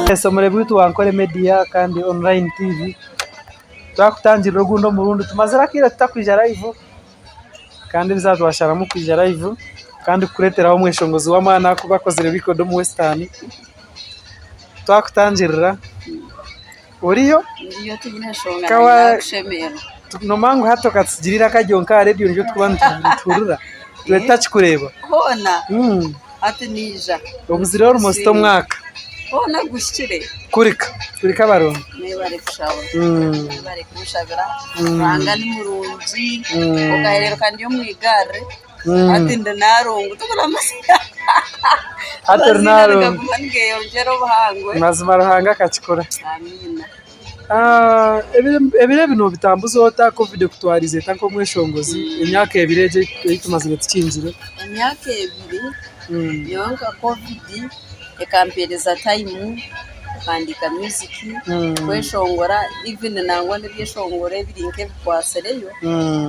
Omurebe waitu wa Ankole Media kandi Online TV, twakutangirira ogundi omurundi, tumazire akaire tutakwija live kandi erizooba twasharamu kwija live kandi kukureeteraho omweshongozi w'amaani ahakuba akozire record omu Western, twakutangirira oriyo? Ndiyo tihaine nshonga Ka wa- nakushemererwa. Noomanya ngu hati okatutsigira eiraka ryonka aha reediyo niryo turikuba nituhurira tube tutakikureeba. Hoona hati naija. Obuzire almost omwaka. Hoona guhikire. Kurika, kurika abarongo. Mwebare kushaba. Mwebare kunshabira. Ruhanga ni murungi. Okahereruka ndi omu igaari. Hati ndi Narongo. Hati ori Narongo. Nigaguma nigeyongyera obuhango. Mazima Ruhanga akakikora. Amiina. Ebiro ebi nobitambuza ota covid ekutwarize eta nk'omweshongozi emyaka ebiri egi ei tumazire tukingire? Emyaka ebiri nyowe nka covid ekampereza time kuhandiika music, kweshongora even nangwa n'ebyeshongoro ebiri nk'ebikwatsireyo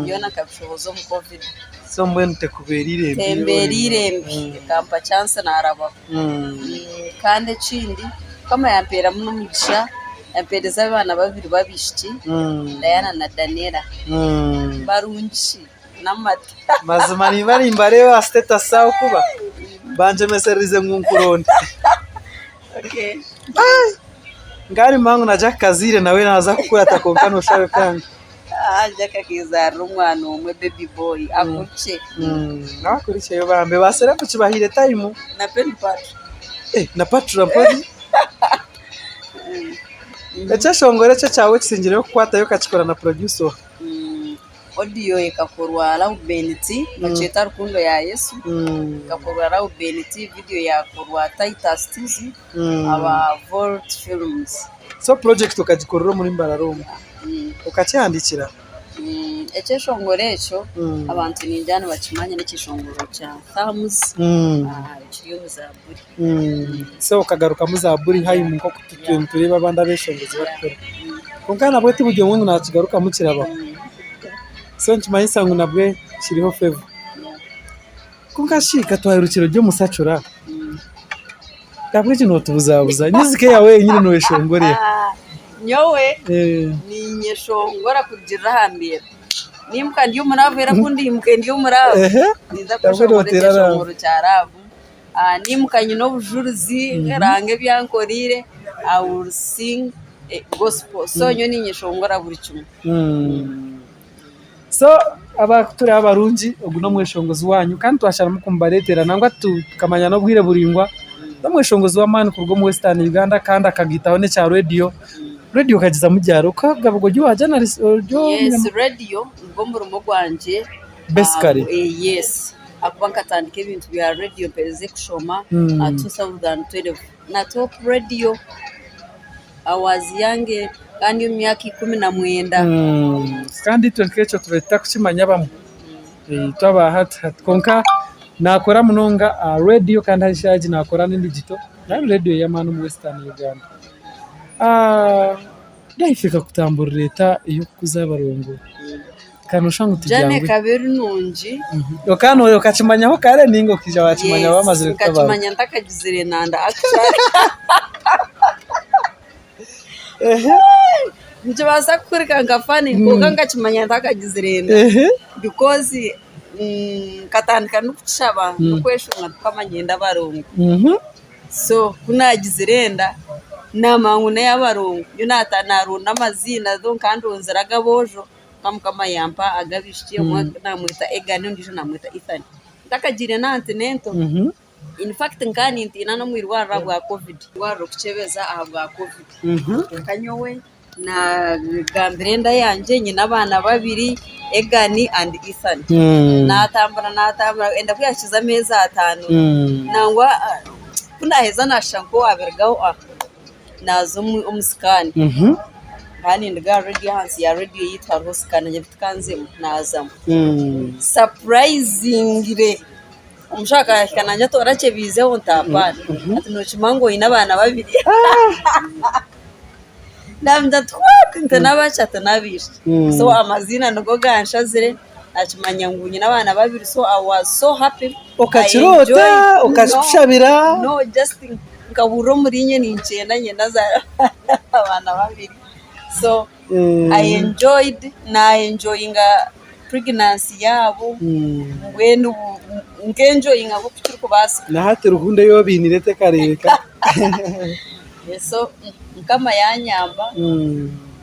byona nkabishohoza omu covid. So mbwenu tekubeeriire mbi? Tembeeriire mbi, ekampa chance narabaho. Kandi ekindi Mukama yampeeramu n'omugisha yampeereza abaana babiri b'abaishiki Diana na Daniella barungi n'amate. Mazima nimba nimbareeba aha status aho kuba bangyemesereize ngu nkuronde. Nkaba nimanya ngu na Jack Kazaire nawe naaza kukurata kwonka noshusha bikanga. Jack akezaarira omwana omwe baby boy akurikye. Nawe akurikyeyo bambi ba celeb kibahaire time. Na Penny Patra. Na Patra mpazi. Ekyeshongoro ekyo ekyawe ekisingireyo kukwatayo okakikora na producer oha? Audio ekakorwa Rauben T nibakyeta Rukundo ya Yesu ekakorwa Rauben T, video yakorwa Titus Tizzy. aba Volt Films. So project okagikorera omuri Mbarara omu? Okakihandikira? Ekyeshongoro ekyo abantu ningira nibakimanya n'ekyeshongoro kya Thames kiri omu Zaaburi. So okagarukamu Zaaburi hymn nk'oku turiyo nitureeba abandi abeshongozi barikukora. Kwonka nabwe ti buri omwe ngu nakigarukamu kirabaho. So nikimanyisa ngu nabwe kiriho favour. Kwonka shi ka twaherukire ori omu sacura, ahabw'enki nootubuzabuza? Music eyaawe yenyine nooyeshongorera. Nyowe ninyeshongora kurugiirira aha mbeera. Niimuka ndi omu raavu era ku ndiimuke ndi omu raavu, ninza kweshongora ekyeshongoro kya raavu. Niimuka nyine obujurizi Ruhanga ebi ankoreire, I will sing gospel. So nyowe ninyeshongora buri kimwe. So abarikutureeba abarungi ogu n'omweshongozi waanyu kandi twasharamu kumubareetera nangwa tukamanya n'obwire buraingwa, n'omweshongozi w'amaani kuruga omu Western Uganda kandi akagaitaho n'ekya rediyo, rediyo okagizamu ryari? Okagaruka ori owa journalist ori Yes, rediyo nigwo murimo gwangye. Basically. Yes, ahakuba nkatandika ebintu bya rediyo mperize kushoma 2012 na Top Radio. I was young kandi omu myaka 19. Kandi itwe nk'ekyo tubaire tutarikukimanya abamwe itwe aba hati hati kwonka naakora munonga aha rediyo kandi hati eshaaha egi naakora n'endigito kandi rediyo y'amaani omu Western Uganda. Life ekakutamburira eta ey'okukuza abarongo? Ka nooshusha ngu Journey tigyanguhi. ekaba eri nungi. Okaba okakimanyaho kare ninga okaija waakimanya Yes, waamazire kutabaruka? nkakimanya ntakagizire nanda actually. Nikibaasa kuhurika nka funny kwonka nkakimanya ntakagizire enda because nkatandika n'okukishaba n'okweshunga Mukama niinyenda abarongo. So ku naagizire enda naamanya ngu n'ey'abarongo nyowe naaronda amaziina though nkaba ndonzire ag'aboojo kwonka Mukama yampa ag'abaishiki omwe naamweta Egan ondiijo naamweta Ethan. Ntakagiire n'aha antenatal. In fact nkaba nintiina n'omu irwariro ahabwa covid. Irwariro kukyebeza ahabwa covid. Kwonka nyowe naagambira enda yangye nyine abaana babiri Egan and Ethan. Naatambura naatambura enda ku yaahikize ameezi ataano nangwa ku naaheza naashusha nk'owaabirugaho aha naaza omu sikaani. Nkaba ninduga aha reediyo ahansi ya reediyo yaitu hariho sikaani nyowe tikanzemu naazamu. Surprisingly Omushaho akahika nangye ati orakyebiizeho nti hapana ati nokimanya ngu oyine abaana babiri namugira nti what nti nabaki ati nabaishiki so amaziina nigo ganshazire nakimanya ngu nyine abaana babiri so I was so happy Okakiroota, okakikushabira. No just. Nkahurira omuriinye ninkyenda nyenda nzaare abaana babiri. So I enjoyed, na enjoyinga pregnancy yaabo, mbwenu nkenjoyinga nk'oku kirikubaasika. Na hati rukundo ei obainiire tekareebeka. So Mukama yanyamba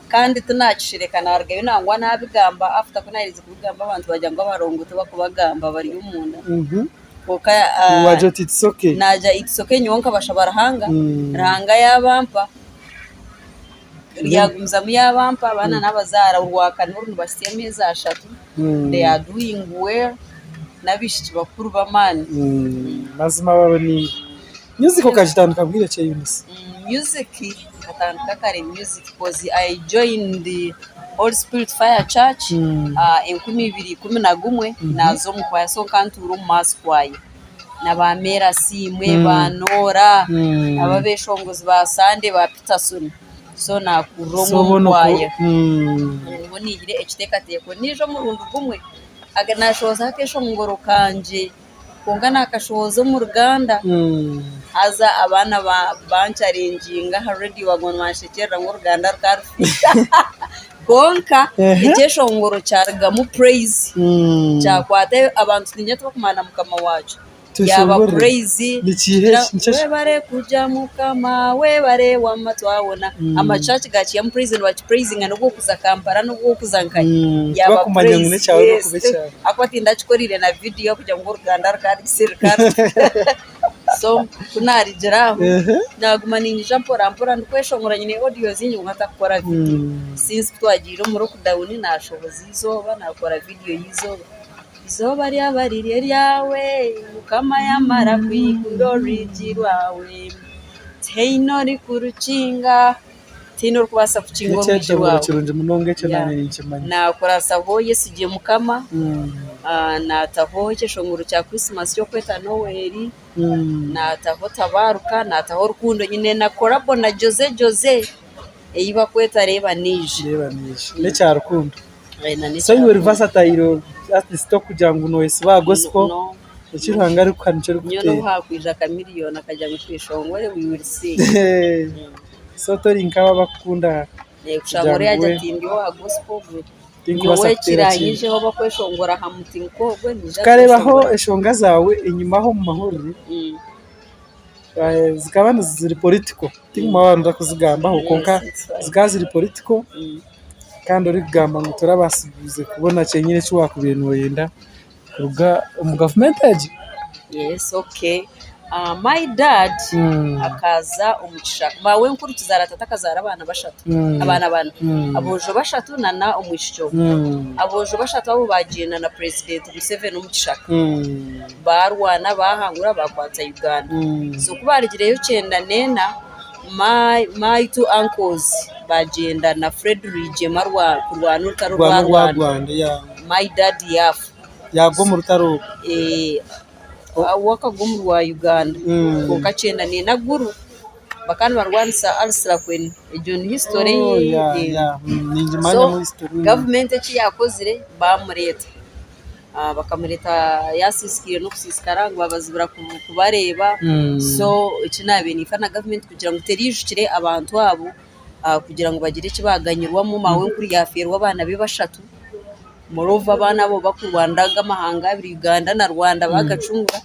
kandi tinakishereka narugayo nangwa nabigamba after ku naherize kubigamba abantu bagira ngu abarongo tibakubagamba bari omunda kwonka Wagira oti it's okay. nagira it's okay nyowe nkabashaba Ruhanga, Ruhanga yabampa ryagumizamu yabampa abaana nabazaara orwakana oru nibahitsya ameezi ashatu they are doing well n'abaishiki bakuru b'amaani. Mazima baboneire. Music okagitandika bwire ki Eunice? Music nkatandika kare music coz I joined Holy Spirit Fire Church 2011 naaza omu kwaya so nkaba ntuura omu mass choir na ba Mary Asiimwe, ba Norah, abo abeshongozi ba Sunday ba Peterson so naakurira omwo omu kwaya niho niihire ekiteekateeko naija omurundi gumwe naashohozaho akeshongoro kangye. Kwonka naakashohoza omu Ruganda haza abaana bankyarengyinga aha reediyo baguma nibanshekyerera ngu Oruganda rukarufiire. Kwonka ekyeshongoro kyarugamu praise kyakwata abantu tiinyine tibarikumanya na mukama waakyo. Yaaba praise webare kugya mukama webare wamma twawona. Amachurch gaakiihamu praise nibakipraisinga n'obu orikuza Kampala n'obu orikuza nkahi. Yaaba praise yes. Ahakuba tindakikoreire na vidiyo kugira ngu oruganda rukarugise rukaruta. So ku naarugire aho, naaguma niinyija mpora mpora ndikweshongora nyine audios nyingi kwonka ntarikukora vidiyo. Since ku twagiire omu lockdown naashohoza eizooba naakora vidiyo y'eizooba. Eizooba ryaba riri eryawe, Mukama yaamara kwigura orwigi rwawe, tihaine orikurukinga. Tihaine orikubaasa kukinga orwigi N'ekyeshongoro rwawe. kirungi munonga ekyo Yeah. naanye ninkimanya. Naakurasaho Yesigye Mukama, naataho ekyeshongoro kya Christmas ky'okweta Noel, naataho Tabaruka, naataho Rukundo nyine na collabo na Jose Jose ei bakweta Reeba Neija. Reeba Neija. N'ekya Rukundo. Eh, na So n'ekya iwe ori Rukundo. versatile artist tokugira ngu noyesiba aha gospel, No. eki Ruhanga arikukuha nikyo Nyowe orikuteera. n'obu haakwija Chameleone akagira ngu tweshongore we will sing. So tori nk'abo abakukunda Kushanga kugira oriya ngu agira we ati ndi owa gospel gwe tinkubaasa nyowe kuteera kintu. kiranyijeho bakweshongora aha muti nk'ogwe niinyija Tukareebaho kweshongora. enshonga zaawe enyimaho omu mahurire zikaba ziri political tinkubaasa kuzigambaho kwonka Yes, it's fine. zikaba ziri political kandi orikugamba ngu torabaasize kubona kyenyine eki waakubaire nooyenda kuruga omu gavumenti egi. Yes, okay. My dad akaza omu kishaka. Maawe nkuru tuzaara tata akazaara abaana bashatu, abaana bana. Aboojo bashatu nana omwishiki omwe. Aboojo bashatu abo baagyenda na President Museveni omu kishaka. Baarwana baahangura baakwata Uganda. So ku baarugireyo kyenda n'ena, my, my two uncles baagyenda na Fred Rwigyema kurwana orutaro Rwana rwa orwa Rwanda. Rwanda, yeah. My dad yaafa. Yaagwa omu rutaro orwo. We akagwa omu rwa Uganda kwonka kyenda neena Gulu bakaba nibarwanisa Alice Lakwena egyo ni history ye. So gavumenti eki yaakozire baamureeta bakamureeta yaasiisikaire n'okusiisikara ngu baabazibira kubareeba so eki naabaire ninfa na gavumenti kugira ngu teriijukire abantu abo kugira ngu bagire eki baaganyirwamu maawe nkuru yaafeerwa abaana be bashatu. Moreover abaana abo bakurwanira aga amahanga abiri Uganda na Rwanda bagacungura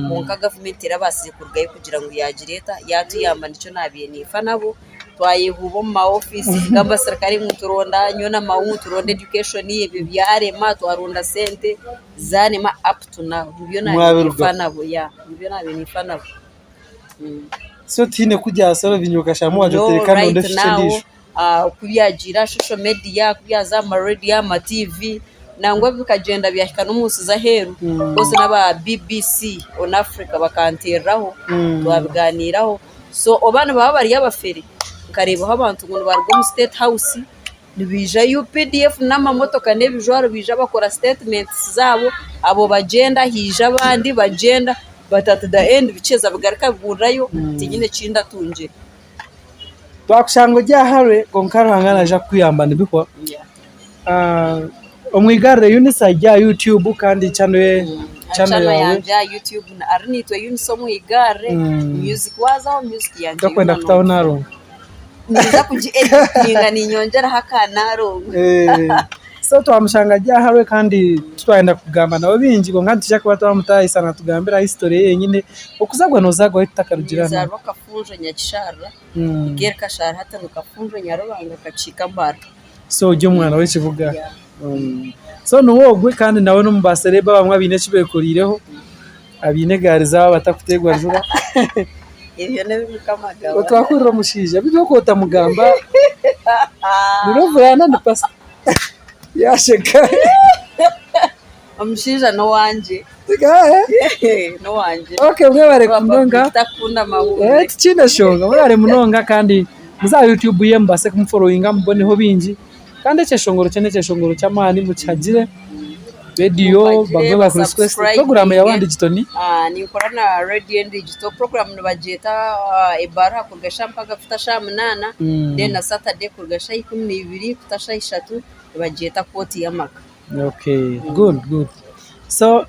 kwonka gavumenti terabaasize kurugayo kugira ngu yagira eta yatuyamba nikyo nabiire ninfa nabo twayehuuba omu ma ofiisi g'abasirikare ngu nituronda nyowe na maawe ngu nituronda education ebyo byarema twaronda sente zarema up to now nibyo nabiire ninfa nabo yeah nibyo nabiire ninfa nabo. So tihaine ku byasolvinga okasharamu wagira oti No reka ndonde right future now endiijo. Ku byagiire aha social media, ku byaza aha marediyo, aha matiivi, nangwa bikagyenda byahika n'omu nsi z'aheeru, rwose n'aba BBC on Africa bakanteereraho twabigaaniiraho. So oba nibaba bari abafere, nkareebaho abantu ngu nibaruga omu State House nibaija UPDF n'amamotoka n'ebijwaro baija bakora statements zaabo, abo bagyenda haija abandi bagyenda but at the end bikiheza bigaruka bihurirayo tinyine eki ndatungire. Twakushanga ori ahare kwonka Ruhanga naija kukuyamba nibihwa. Omwigarire Eunice ari aha YouTube kandi channel ye. channel Channel yaawe. yangye aha YouTube Arinaitwe Eunice Omwigarre music waazaho music yangye Tokwenda yoona kutaho noogifuna. Nalongo? Ninza kugi editinga ninyongyeraho aka Nalongo. So twamushanga ari aharwe kandi titwayenda kugamba nawe bingi kwonka nitwija kuba twamutaahisa natugambira history ye yenyine. Okuzagwa nozagwa hi tutakarugire hanu? Ninzaarwa Kafunjo Nyakisharira, Miguel Kashaara hati ni Kafunjo Nyarubanga Kakiika Mbarara. So ori omwana w'ekibuga. So niwe ogwe kandi nawe n'omu ba celeb abamwe abaine eki bekoreireho, abaine egaari zaabo batakuteerwa juba. Ebyo n'ebi Mukama agaba. Twahurira omushaija beitu okwo otamugamba ni Rev nari pasita? Yaasheka. Omushaija n'owangye. N'owangye. Okay mwebare munonga. Takunda mahurire. Tikiine nshonga mwebare munonga kandi muze aha YouTube ye mubaase kumuforowinga muboneho bingi kandi ekyeshongoro kye n'ekyeshongoro ky'amaani mukihagire. Radio Mumpagire, bagwe bakurequest program ya One Digital ni? Ninkora na Radio and Digital program nibagyeta ebaruha kuruga shaaha mukaaga kuhika shaaha munaana then na Saturday kuruga shaaha 12 kuhika shaaha ishatu nibagyeta kooti y'amaka. Okay, good, good. So,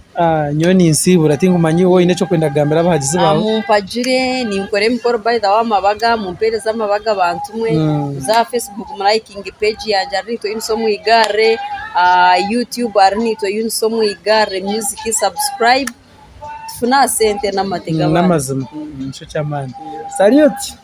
nyowe ninsiibura tinkumanya iwe oine eki orikwenda kugambira abahagizi baawe. Mumpagire, ninkora emikoro by the way amabaga, mumpereze amabaga bantu mwe, muze aha Facebook murayikinge page yangye Arinaitwe Eunice Omwigarre, aha YouTube Arinaitwe Eunice Omwigarre music subscribe tufune aha sente n'amate g'abandi. N'amazima, nikyo ky'amaani. Salute!